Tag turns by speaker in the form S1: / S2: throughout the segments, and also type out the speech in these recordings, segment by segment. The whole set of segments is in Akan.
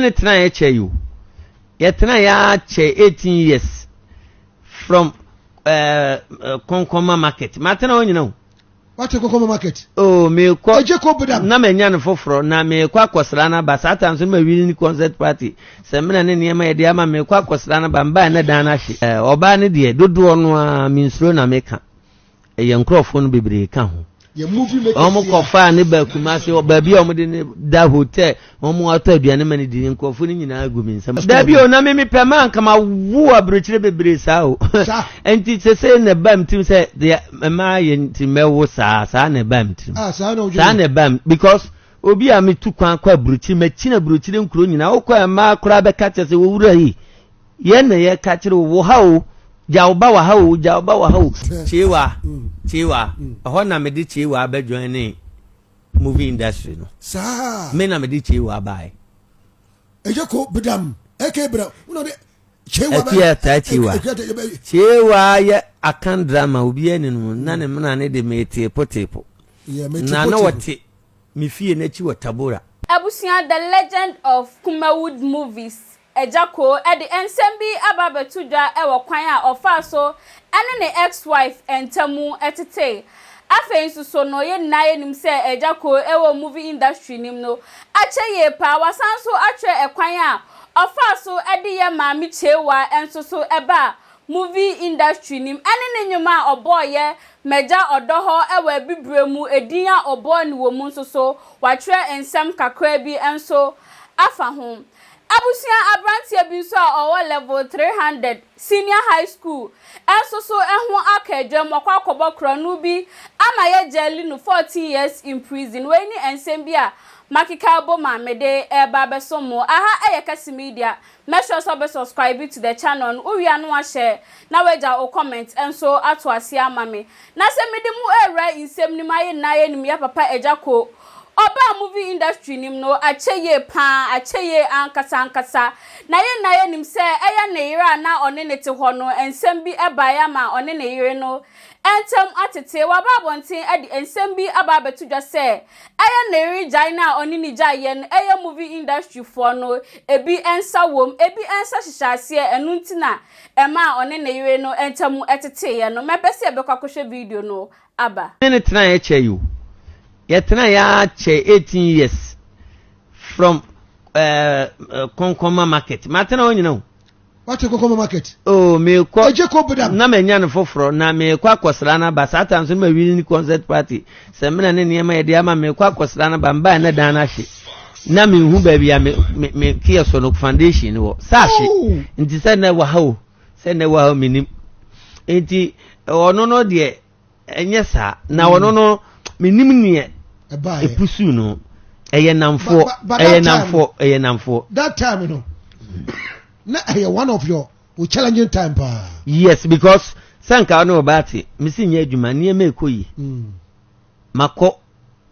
S1: Ne ne tenaeɛ kyɛe o. Yɛtenaeɛ ara kyɛe 18 years from uh, uh, Kɔnkɔnma market. Matena hɔ nyina o.
S2: Wate Kɔnkɔnma market?
S1: Oh, mekɔ.
S2: Egye kɔ bedam.
S1: Na manya no foforɔ na mekɔ akɔsra no aba. Saa time so no ma wini concert party. Sɛmina ne nneɛma yɛde ama mekɔ akɔsra no aba. Mbaa na dan no ahye. Ɔbaa no deɛ dodoɔ no ara mensuro na meka. Ɛyɛ nkurɔfoɔ no bebree ka ho. Wɔn kɔfaa ne ba Kumasi baabi a wɔde ne da hotel wɔn atɔ aduane ma ne di nkurɔfoɔ no nyinaa gu mi nsam. Dabi o na mi mi pɛ maa nka ma wo aburokyire bebree saa o. Nti sese na ɛba mi tirim sɛ deɛ mmaa yɛ nti mɛwo saa saa na ɛba mi tirim.
S2: Ah, saa
S1: na ɛba mi because obi a metu kwan kɔ aburokyire makyini aburokyire nkuro nyinaa wokɔ mmaa koraa bɛka kyerɛ sɛ wɔwura yi Yɛn na yɛka kyerɛ wo, wo ha o, gya wo ba wɔ ha o, gya wo ba wɔ ha o. Kyewa, Kyewa, ɛhɔ na mede Kyewa bɛ join ne movie industry no.
S2: Saa.
S1: Me na mede Kyewa bae.
S2: Ɛyɛ ko bedam, ɛkɛ bra, wona de Kyewa
S1: bɛ. Ɛti ɛta Kyewa. Kyewa yɛ akan drama obi ani no na ne mena ne de me tepo tepo. Na na wɔte me fie n'akyi wɔ Tabora.
S3: Abusua The Legend of Kumawood Movies Agya Koo de nsɛm bi aba abɛto dwa wɔ kwan a ɔfaa so ne ne ex-wife ntam tetee. Afei nso so no, yɛn nyinaa yɛnim sɛ Agya Koo wɔ movie industry no mu no akyɛ yie paa. Wasan nso atwerɛ ɛkwan a ɔfaa so de yɛ Maame Kyeiwaa nso so baa movie industry no mu ɛne ne nnwom a ɔbɔeɛ M'Agya Ɔdɔ Hɔ wɔ Abibire mu, edin a ɔbɔɔ no wɔ mu nso so, watwerɛ nsɛm kakra bi nso afa ho. Abusua abranteɛ bi nso a ɔwɔ level 300 senior high school nso so ho aka adwam, wakɔ akɔbɔ korɔno bi ama yɛgyɛɛli no 14 years in prison. Wei ne nsɛm bi a makeka abom a mede reba abɛsom mo. Aha yɛ Kɛse Media, mɛsrɛ sɛ wobɛ subscribe to the channel no, wowie a na wahyɛ na wagya wo comment nso ato aseɛ ama me. Na sɛ mede mo rewura nsɛm no mu a yɛn nyinaa yɛnim yɛ papa Agya Koo. Ɔbaa movie industry no mu no akyɛ yie paa, akyɛ yie ankasa ankasa. Na yɛn nyinaa yɛnim sɛ ɛyɛ ne yere a na ɔne no te hɔ no, nsɛm bi baeɛ ama ɔne ne yere no ntam atete. Waba abɔnten de nsɛm bi aba abɛto dwa sɛ ɛyɛ ne yere gyae no a ɔne no gyaeɛ no, ɛyɛ movie industry foɔ no ebi nsa wom, ebi nsa hyehyɛ aseɛ, ɛno nti na ɛmaa ɔne ne yere no ntam teteeɛ no. Mɛpɛ sɛ yɛbɛkɔ akɔhwɛ video no aba.
S1: Me ne no tenaeɛ kyɛe o. Yɛtenaeɛ ara kyɛe 18 years from eh, Kɔnkɔnma market. Matena hɔ nyina o.
S2: Wate Kɔnkɔnma market?
S1: Oh, mekɔ.
S2: Egye kɔ bedam.
S1: Na manya no foforɔ na mekɔ akɔsra no aba. Saa time so no ma wini concert party. Sɛmina ne nneɛma yɛde ama mekɔ akɔsra no aba. Mbaa na dan no ahye. Na menhu baabi a me me me keyɛ so no foundation no wɔ. Sɛ ahye. Oh. Nti sɛ na ɛwɔ ha o. Sɛ na ɛwɔ ha o menim. Nti ɔno no deɛ ɛnyɛ saa na hmm. ɔno no menim neɛ ɛpusu no ɛyɛ namfoɔ ɛyɛ namfoɔ ɛyɛ namfoɔ.
S2: that time no na ɛyɛ one of your o challenging time paa.
S1: yes because sɛ nka ɔne ɔbaa te mesi nyɛ adwuma nneɛma ɛkɔ yi hmm. makɔ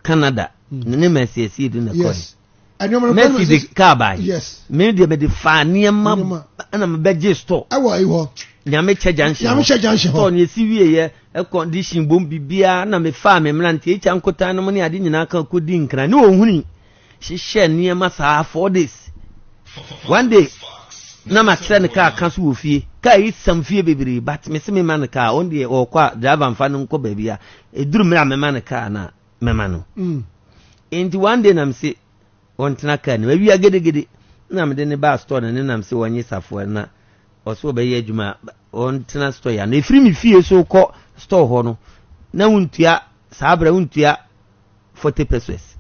S1: Canada hmm. ne mɛsiesie du na kɔ yi. Mercy de kaa bae.
S2: Yes.
S1: Me deɛ mede faa nneɛma ɛna mebɛgye store.
S2: Ɛwɔ ayi hɔ.
S1: Nyame kyɛ junction.
S2: Nyame kyɛ junction hɔ.
S1: Store ne esi wie yɛ condition bom biribiara na mefaa me mmeranteɛ ekya nkotan no mu ne ade nyinaa ka kɔdi nkran ne ohuni hyehyɛ nneɛma saa four days. One day na makyerɛ ne kaa ka so wɔ fie. Kaa yi sam fie bebree but mese mema no kaa ɔno deɛ ɔkɔ a driver nfa no nkɔ baabi a eduru mmerɛ a mema no kaa na mɛma no. Mm. Nti one day na mese ɔntena kaa no awia gedegede na mede ne baa store no ne nam se ɔnye safoa na ɔsɛ ɔbɛyɛ adwuma ɔntena store ya no ɛfiri me fie so kɔ store hɔ no na wontua saa berɛ wontua 40 pesos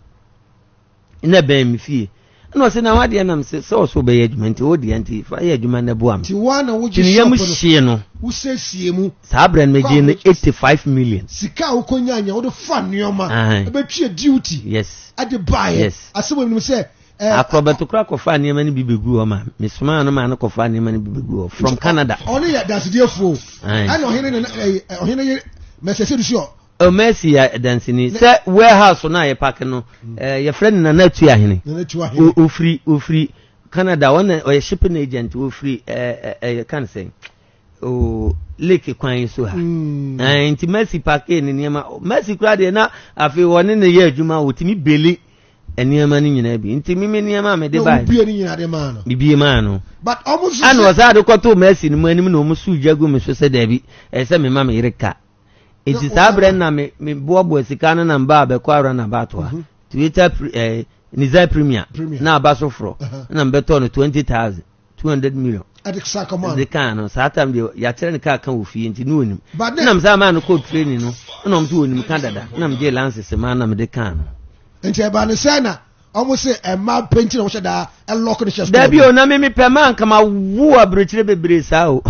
S1: na ɛbɛn me fie ɛna ɔsɛ na wadeɛ nam sɛ sɛ ɔsɛ ɔbɛyɛ adwuma nti wo deɛ nti fa yɛ adwuma na boa me
S2: nti woa na wogye
S1: shop no hyee no
S2: wosiesie mu
S1: saa berɛ no megye no 85 million
S2: sika a wokɔnya nya wode fa nneɛma ɛbɛtua duty
S1: yes
S2: ɛde baeɛ
S1: yes
S2: asɛm wɔ mu sɛ
S1: akorɔbɛto kora kɔfa nneɛma no bi bɛgu hɔ ma mesomaa no ma no kɔfa nneɛma no bi bɛgu hɔ from Canada
S2: ɔno yɛ dansediefoɔ ɛna ɔhene ne ɔhene yɛ mɛsɛsɛ du si ɔ
S1: Oh, Mercy yɛ danseni. Sɛ warehouse no a yɛpake no, mm. eh, yɛfrɛ no Nana Atuahene. Ofiri ofiri Canada, ɔna ɔyɛ shipping agent, ofiri ɛɛ ɛɛ kan sɛn. Oh, lake kwan so ha. Mm. Eh, nti Mercy pake ne nneɛma. Mercy kura deɛ na afei wɔne ne yɛ adwuma, wɔtumi beli. nneɛma no nyinaa bi. Nti me me nneɛma a mede bae.
S2: Wobie ne nyinaa de maa no.
S1: Mebie maa no.
S2: But ɔmo nso
S1: Ɛna ɔsan de kɔtoo Mercy no mu anim na ɔmo suu gya gu me so sɛ daabi, ɛsɛ sɛ mema me yere ka. Nti saa berɛ no na me meboaboa sika no na mbaa bɛkɔ awura na baatoa. Mhm. Toyota eh, Nissan Premier na aba so forɔ na mbɛtɔɔ no 20,000. 200 million.
S2: Ɛde sa kɔma
S1: no. Ɛde kaa no saa tam deɛ yɛakyerɛ no kaa ka wɔ fie nti ne onim. Nam saa maa no kɔɔ training no ɛna ɔmo sɛ onim ka dada nam gye lances maa na mede kaa no.
S2: Nti ɛbaa ne sɛ na ɔmo se ɛma penti na wɔhyɛ daa ɛlɔk no hyɛ store.
S1: Dabi o na me mepɛ maa nka ma wo aburokyire bebree saa o.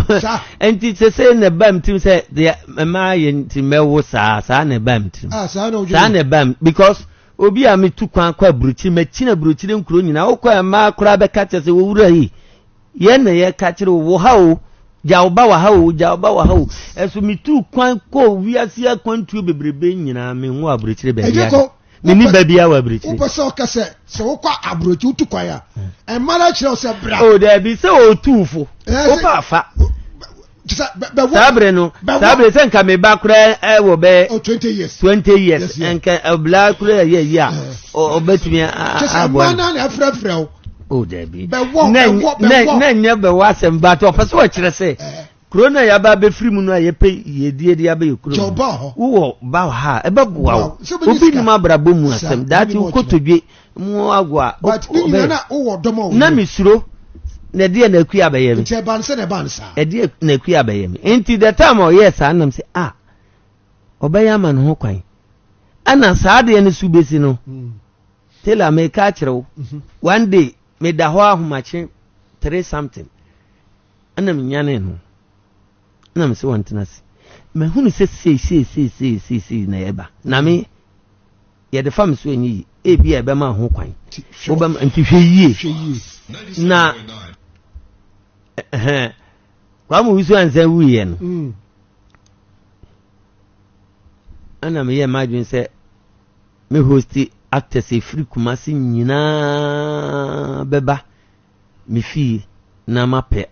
S1: Nti sese na ɛbaa mi tirim sɛ deɛ mmaa yɛ nti mɛwo saa saa na ɛbaa mi tirim.
S2: Ah, saa na
S1: saa na ɛbaa mi because Obi a metu kwan kɔ aburokyiri, makyini aburokyiri nkuro nyinaa, wokɔ a mmaa koraa bɛka kyerɛ sɛ wɔwura yi, yɛn na yɛka kyerɛ wo, wo ha o, gya wo ba wɔ ha o, gya wo ba wɔ ha o. Ɛso metu kwan kɔ wiase akwantuo bebrebe nyinaa, menwo aburokyiri baabi ada. Menni ba biara wɔ aburokyiri.
S2: Wopɛ sɛ ɔka sɛ sɛ wokɔ aburokyiri wotu kwan a, mmaa no akyerɛ wo sɛ bra.
S1: O daabi sɛ ɔtu fo, wopɛ afa. Saa bere no saa bere sɛ nka me ba koraa ɛwɔ bɛ
S2: oh, 20 years
S1: 20 years nka ɔbla koraa yɛ yi a ɔbɛtumi aboa
S2: no na ɛfrɛfrɛ wo
S1: o dabi na nyɛ bɛwɔ asɛm ba ɔpɛ sɛ ɔkyerɛ sɛ kuro no a yɛaba abɛfiri mu no a yɛpɛ yɛdie de abɛyɛ kuro mu wowɔ ba wɔ ha a ɛbɛboa wo obi nim abrabɔ mu asɛm daakye wokɔtɔdwe mu ago a na mesuro na ɛdeɛ na akua abɛyɛ me ɛdeɛ na akua abɛyɛ me nti the time ɔyɛɛ saa nam sɛ ah ɔbɛyɛ ama ne ho kwan ɛna saa adeɛ no so bɛsi no hmm. Taylor meka akyerɛ wo mhm. one day meda hɔ ahomakye three something ɛna menyane no ɛna mesɛ wɔntena ase mahunu sɛ sei sei sei sei sei sei na ɛba na me yɛde fa me so ɛnyɛ yi ebi a ɛbɛma ho kwan wobɛma nti hwɛ yie na ɛhɛn kwame wusu ansa wuiɛ no mm. ɛna meyɛ m'adwene sɛ me hosti actors ɛfiri Kumasi nyinaa bɛba me fie na mapɛ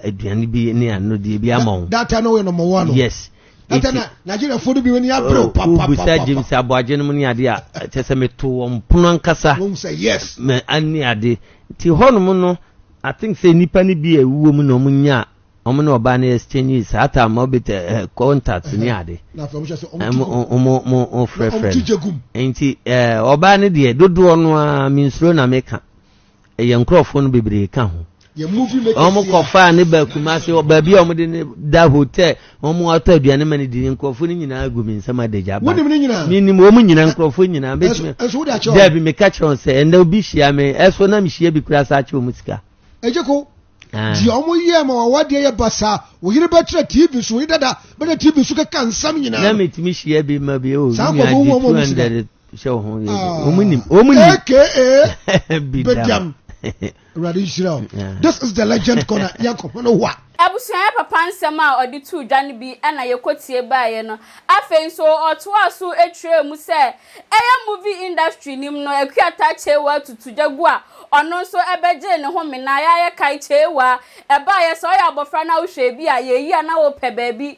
S1: aduane bi ne anodeɛ bi ama wo.
S2: That time no yɛ number one.
S1: Yes.
S2: That time na Nigeria fo no bi wani abere o
S1: pa pa pa. Wobisa James Aboagye no mu ne adeɛ a kyɛ sɛ meto wɔn pono ankasa.
S2: Wɔn sɛ yes.
S1: Mɛ ane ade nti hɔnom no I think sɛ nnipa no bi a ɛwuo mu na wɔn nya wɔn ne ɔbaa no exchange saa time ma ɔbɛtɛ ɛ contact ne ade. Wɔn mo frɛfrɛ no nti ɛɛ ɔbaa no deɛ dodoɔ no ara mensuro na meka. Ɛyɛ nkurɔfoɔ no bebree ka ho. Wɔn kɔfaa ne ba Kumasi baabi a wɔde ne da hotel wɔn atɔ aduane ma ne di nkurɔfoɔ no nyinaa gu mi nsam adagya ba. Menim wɔn nyinaa nkurɔfoɔ nyinaa bɛtumi. Daabi meka kyerɛ wɔn sɛ ɛnna obi hyia me ɛso na mehyia bi koraa saa akyɛ wɔn sika.
S2: Ɛgye ko deɛ wɔn yɛ ma wɔn adeɛ yɛ basaa wɔn yere bɛtena tv so wɔn yere dada bɛtena tv so keka nsɛm nyinaa.
S1: Na metumi hyia bi ma bi o nua gye 200 hyɛ wo ho yɛ wɔn nim wɔn nim
S2: aka bidam awurade nhyira o this is the legend corner yɛn kɔ ho no wa.
S3: Abusua yɛ papa nsɛm a ɔde too dwa no bi na yɛkɔtie baeɛ no. Afei nso ɔtoaa so kyerɛɛ mu sɛ ɛyɛ movie industry no mu no Akuataa Kyeiwaa tutu gya gu a ɔno nso bɛgyee ne ho menaa yɛayɛ kae Kyeiwaa ɛbaeɛ sɛ ɔyɛ abɔfra na wohwɛ bi a yɛyi a na wopɛ baabi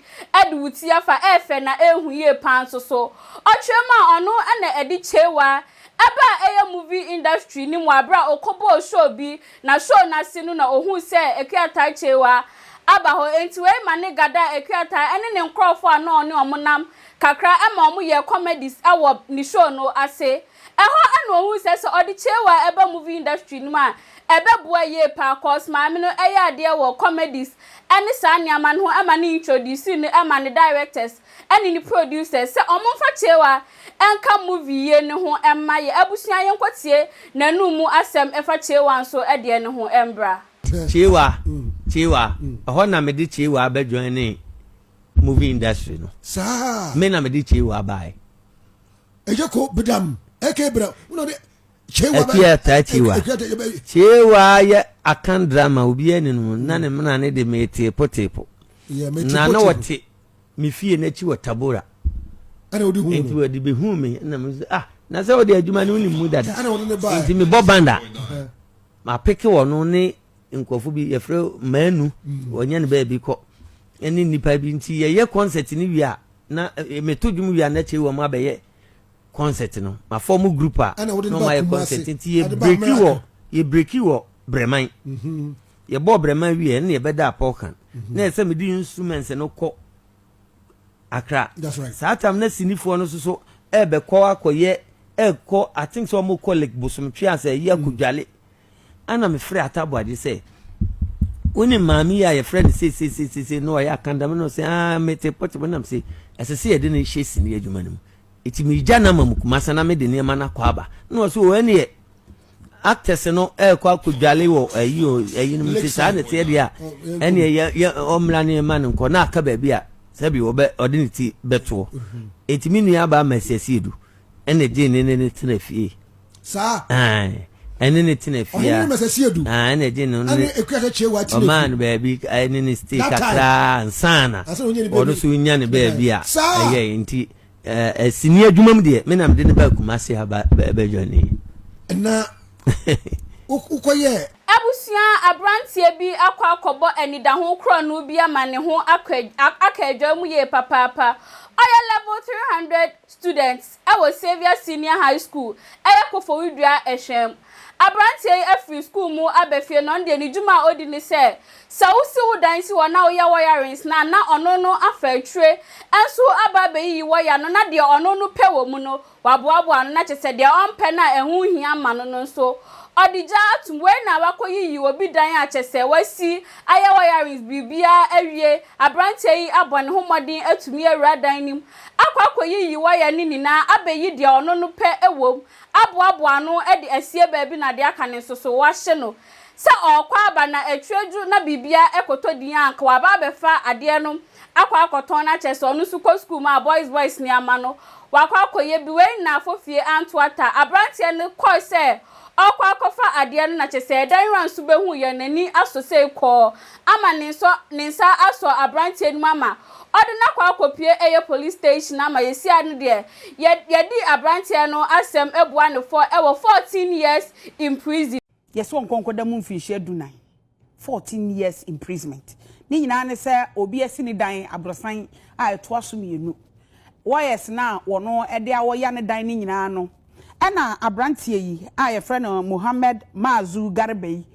S3: de wo ti afa ɛɛfɛ na ɛɛhu yie paa nso so Ɔkyerɛ mu a ɔno na ɛde Chewa ɛbaa ɛyɛ movie industry no mu aberɛ a ɔkɔbɔɔ show bi na show no ase no na ɔhuu sɛ Akuataa Chewa aba hɔ enti wei ma ne gadaa Akuataa ɛne ne nkorɔfoɔ a na ɔne wɔn nam kakra ɛma wɔn yɛɛ comedies ɛwɔ ne show no ase. Ɛhɔ na ɔhuu sɛ sɛ ɔde Chewa ɛba movie industry no mu a ɛbɛboa yie paa cos maame no ɛyɛ adeɛ wɔ comedies ɛne saa nneɛma no ho ɛma no introduce no ɛma ne directors ɛne ne producers sɛ ɔmo nfa Kyewa nka movie yie no ho mma yɛ abusua yɛnkɔ tie nanum mu asɛm ɛfa Kyewa nso deɛ no ho mbra.
S1: Kyewa Kyewa ɛhɔ na mede Kyewa bɛ joinee movie industry no.
S2: Saa.
S1: Me na mede Kyewa bae.
S2: Ɛyɛ ko bedam ɛkɛ bra wona de
S1: Akua taa Kyewa. Kyewa yɛ Akan drama obiara ni no na ne mena ne de meteepo teepo. Na na wɔte me fie n'akyi wɔ Tabora. Nti wɔde bɛhuu me na me sɛ ah na sɛ wɔde adwuma no wonim mu dada. Nti mebɔ band a mapeke wɔ no ne nkurɔfo bi yɛfrɛ Manu mm. wɔnyɛ no baabi kɔ ne nnipa bi nti yɛyɛ concert no wie a na eh, meto dwom wie a na kyei wɔn abɛyɛ. concert no ma form group a na ɔmo ayɛ concert nti yɛ breki wɔ yɛ breki wɔ Brɛman mhm. yɛbɔɔ Brɛman wie ɛna yɛbɛda Apɔkan mhm. na ɛsɛ mede instruments no kɔ Accra saa tam na sinifoɔ no soso ɛbɛkɔ akɔyɛ ɛkɔ I think sɛ ɔmo kɔ Lake Bosomtwe asɛ ɛyi mm. akɔdwale Ɛna mefrɛɛ Atta Aboagye sɛ, Wonim maame yi a yɛfrɛ no seiseiseisei na ɔyɛ akandam no? Ɔse, ah, mete pɔte nam se, ɛsɛ sɛ yɛde no hyɛ sini adwuma no mu. Eti megya no ama mu Kumasa na mede nneɛma no akɔ aba. Na ɔse, o ɛneɛ, actors no ɛrekɔ akɔdwale wɔ ayi o ayi no mu nti saa na ɛteɛ deɛ a ɛneɛ yɛ yɛ ɔmmra ne ma no nkɔ na aka baabi a sɛbi ɔbɛ ɔde ne ti bɛtoɔ. Eti me nua aba ama asiasie du ɛna gyee ne ne ne tena fie.
S2: Saa.
S1: Ae, ɛne ne tena fie
S2: a. Ɔhene no mɛsɛ edu.
S1: Ae, ɛna ɛgye no
S2: ne. Ɛne ekua sɛ kyewa tena
S1: fie. Ɔmaa no baabi ɛne ne stay kakra ansa na. Ɔno so nya ne baabi a.
S2: Saa.
S1: Ɛyɛ nti ɛɛ sini adwuma mu deɛ me na mede ne ba Kumasi ha ba bɛdwa ne.
S2: Na wokɔyɛ.
S3: Abusua abranteɛ bi akɔ akɔbɔ anidaho korɔno bi ama ne ho akɔ aka adwa mu yie papaapa. Ɔyɛ level 300 student wɔ Saviour Senior High School, ɛyɛ Koforidua Ɛhwɛm. Aberanteɛ yi afiri sukuu mu aba fie na ɔno deɛ ne dwuma a ɔdi ne sɛ, sɛ wosi wo dan si hɔ na woyɛ wɔyarings no a na ɔno no afa akyire nso aba abɛyiyi wɔya no na deɛ ɔno no pɛ wɔ mu no waboaboa ano na kyerɛ sɛ deɛ ɔmpɛ no a ɛho nhia mma no no nso ɔde gya atom. Wei na wakɔyiyi obi dan a kyerɛ sɛ wasi ayɛ wɔyarings biribiara awie. Aberanteɛ yi abɔ ne ho mmɔden atumi awura dan no mu akɔ akɔyiyi wɔya no nyinaa abɛyi deɛ ɔno no pɛ wɔ mu, aboaboa ano de asie baabi na deɛ aka no nso so wahye no. Sɛ ɔrekɔ aba na atwa dwo na biribiara kɔtɔ din a anka waba abɛfa adeɛ no akɔ akɔtɔn na kyerɛ sɛ ɔno nso kɔ sukuu mu a boys boys nneɛma no wakɔ akɔyɛ bi. Wei nyinaa Fofie anto ata. Aberanteɛ no kɔe sɛ Ɔrekɔ akɔfa adeɛ no na kyerɛ sɛ ɛdan wura nso bɛhuu yɛn n'ani asɔ sei kɔɔ ama ne nsɔ ne nsa asɔ abranteɛ no mu ama ɔde no akɔ akɔpue ɛyɛ police station ama yɛsi ano deɛ yɛ yɛdi abranteɛ no asɛm abua no fɔ ɛwɔ 14 years in prison.
S4: Yɛse ɔnkɔ nkɔda mu mfinhyia dunan. 14 years imprisonment. Ne nyinaa ne sɛ obi asi ne dan aborosan a ɛtoa so mmienu. Wɔyɛs no a wɔn de awɔya ne dan no nyinaa no, ɛna abranteɛ yi a yɛfrɛ no Mohammed Maazu Garba yi,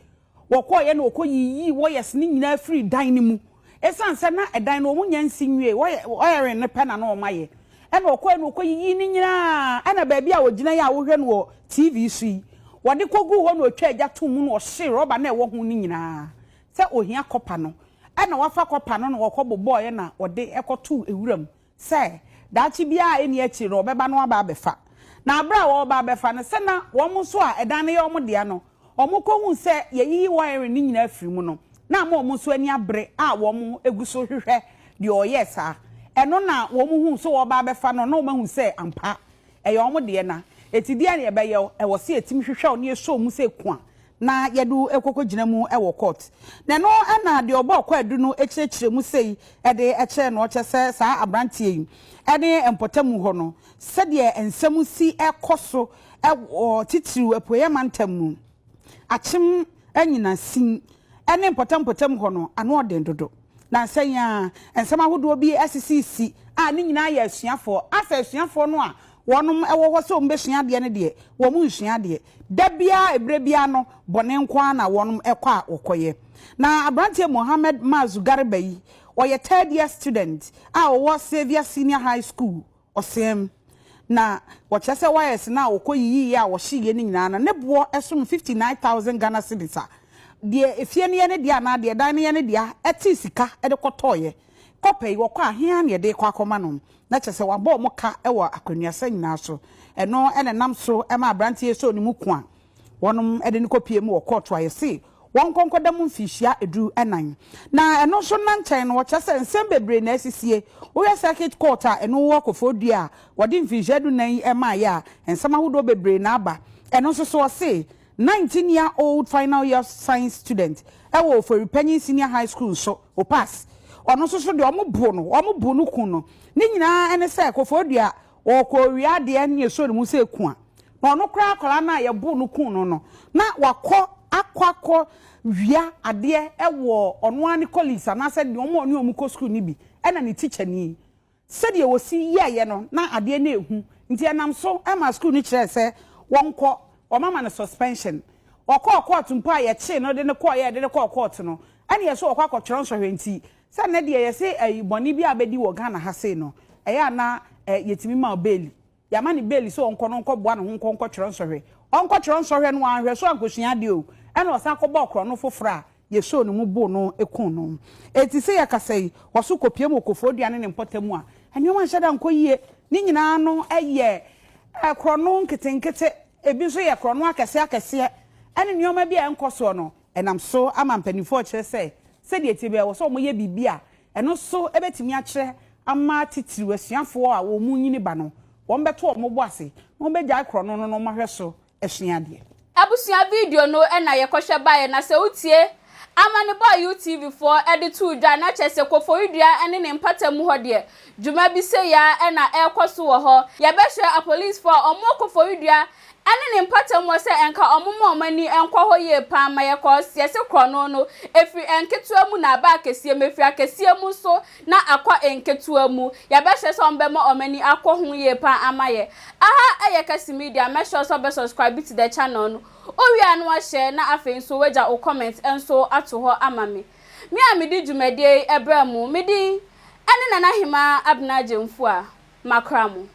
S4: wɔkɔeɛ na wɔkɔyiyii wɔyɛs no nyinaa firii dan no mu. Ɛsiane sɛ na ɛdan no wɔn nnya nsi nwiei, wɔyɛring no pɛ na na wɔn ayɛ. Ɛna ɔkɔeɛ na ɔkɔyiyii ne nyinaa, ɛna baabi a ɔgyina yi a wohwɛ no wɔ TV so yi, wɔde kɔguu hɔ na ɔtwaa gya too mu na ɔhyee rɔba no a ɛwɔ ho no nyinaa sɛ ɔhia kɔpa no. Ɛna wafa kɔpa no na ɔkɔbobɔeɛ na ɔde kɔtoo wuram sɛ daakye biara a ɛnni akyiri no ɔbɛba na waba abɛfa. Na berɛ a wɔreba abɛfa no, sɛ na wɔn nso a ɛdan no yɛ wɔn dea no, wɔkɔhuu sɛ yɛayiyi wiring no nyinaa afiri mu no, na ama wɔn nso ani abere a wɔgu so rehwehwɛ deɛ ɔyɛɛ saa. Ɛno na wɔhuu sɛ wɔreba abɛfa no, na wɔahu sɛ ampa, ɛyɛ wɔn deɛ. Na enti deɛn na yɛbɛyɛ wo? Ɛwɔ sɛ yɛtumi hwehwɛ wo na yɛsɔ wo mu sɛ kua na yɛde wo kɔkɔgyina mu wɔ court. Na ɛno na deɛ ɔbɔɔ kwaadu no kyerɛkyerɛ mu sei de kyerɛɛ no, ɔkyerɛ sɛ saa aberanteɛ yi ne mpɔtamu hɔ no, sɛdeɛ nsɛm si kɔ so wɔ titiriw Apueeɛ Mantam mu, Akyem Anyinasin ne mpɔtam mpɔtam hɔ no, ano ɔden dodo. Nnansa yi ara, nsɛm ahodoɔ bi asisisi a ne nyinaa yɛ asuafoɔ. Asɛ asuafoɔ no a wɔn wɔ hɔ sɛ wɔbɛsua adeɛ no deɛ, wɔn nsua adeɛ. Da biara, ɛberɛ biara no, bɔne nko ara na wɔn kɔ a wɔkɔyɛ. Na aberanteɛ Mohammed Mazu Garba yi, ɔyɛ third year student a ɔwɔ Saviour Senior High School, Ɔseɛm. Na wɔkyerɛ sɛ wires no a wɔkɔyiyiiɛ a wɔhyeeɛ no nyinaa no, ne boɔ som 59,000 Ghana cedis a deɛ efie no yɛ ne dea anaa deɛ dan no yɛ ne dea tee sika de kɔtɔeɛ. Kɔpa yi, wɔkɔ a, he ara na yɛde rekɔ akɔma no? Na kyerɛ sɛ wɔabɔ wɔn ka wɔ akwannuasa nyinaa so. Ɛno na ɛnam so ma aberanteɛ yi sɔɔ ne mu ko a Wɔnom de no kɔpie mu wɔ kɔɔto a yɛse wɔnkɔ nkɔda mu mfinhyia du nan. Na ɛno nso nna nkyɛn no wɔkyerɛ sɛ nsɛm bebree na asisie. Wohwɛ circuit court a ɛno wɔ Koforidua a wɔde mfinhyia du nan yi maeɛ a, nsɛm ahodoɔ bebree na aba. Ɛno nso so wɔse 19 year old final year science student wɔ Ofori-Panyin Senior High School nso, OPAS, ɔno nso so deɛ wɔbo no, wɔbo no ku no. Ne nyinaa ne sɛ Koforidua ɔɔkɔ owia adeɛ ne ɛsɔ ne mu sɛ ku a, Na ɔno koraa akwadaa no a yɛboo no kuu no no, na wakɔ akɔ akɔ wia adeɛ wɔ ɔno ara ne colleagues anaasɛ deɛ wɔn a ɔne wɔn kɔ sukuu no bi ɛna ne tikyani. Sɛdeɛ wɔsi yɛeɛ no, na adeɛ no ɛhu. Nti ɛnam so ma sukuu no kyerɛɛ sɛ wɔnkɔ, wɔama no suspension. Ɔkɔɔ kɔɔto mpo a yɛkyee no de no kɔeɛ a yɛde no kɔɔ kɔɔto no, ɛna yɛse ɔkɔ akɔtwerɛ nsɔhwɛ nti sɛ nnɛ deɛ yɛse ɛyi bɔne bi a bɛdi wɔ Ghana ha sei no, ɛyɛ a na yɛtumi ma wo baili. Yɛama no baili sɛ ɔnkɔ na ɔnkɔboa ne ho nkɔ nkɔtwerɛ nsɔhwɛ. Ɔnkɔtwerɛ nsɔhwɛ no wanhwɛ so ankɔsua adeɛ o, ɛna ɔsan kɔbɔɔ korɔno foforɔ a yɛsoo ne mu boo no kuu no. Enti sɛ yɛkasa yi, ɔso kɔpue mu wɔ Koforidua ne ne mpɔtam a, nneɛma nhyɛ da nkɔ yie. Ne nyinaa no yɛ korɔno nketenkete, ebi nso yɛ korɔno akɛseɛ akɛseɛ, ɛne nneɛma bi a ɛnkɔ soɔ no, ɛnam so ama mpanimfoɔ rekyerɛ sɛ, sɛdeɛ ɛteɛ biara, ɛwɔ sɛ wɔyɛ biribi a ɛno nso bɛtumi akyerɛ ama titiriw asuafoɔ a wɔn renyini ba no, wɔbɛto wɔn bo ase na wɔbɛgyae korɔno no na wɔahwɛ so asua adeɛ.
S3: Abusua video no na yɛkɔhwɛ baeɛ na sɛ wotie amanebɔ a UTV foɔ de too dwa na kyerɛ sɛ Koforidua ne ne mpata mu hɔ deɛ dwuma bi sei ara na ɛrekɔ so wɔ hɔ. Yɛbɛhwɛ apolicefoɔ a wɔwɔ Koforidua ne ne mpata mu hɔ sɛ nka wɔmma wɔn ani nkɔ hɔ yie paa ma yɛkɔ yɛse korɔno no ɛfiri nketewa mu na aba akɛseɛ mu ɛfiri akɛseɛ mu nso na akɔ nketewa mu. Yɛbɛsrɛ sɛ wɔbɛma wɔn ani akɔ ho yie paa ama yɛ. Aha yɛ Kɛse Media, mɛsrɛ wo sɛ wobɛ subscribe to the channel no. Wowie a na wahyɛ na afei nso wagya wo comment nso ato hɔ ama me. Me a medi dwumadie yi brɛ mo, me din ne Nana Hemaa Abena Gyamfua. Makra mo.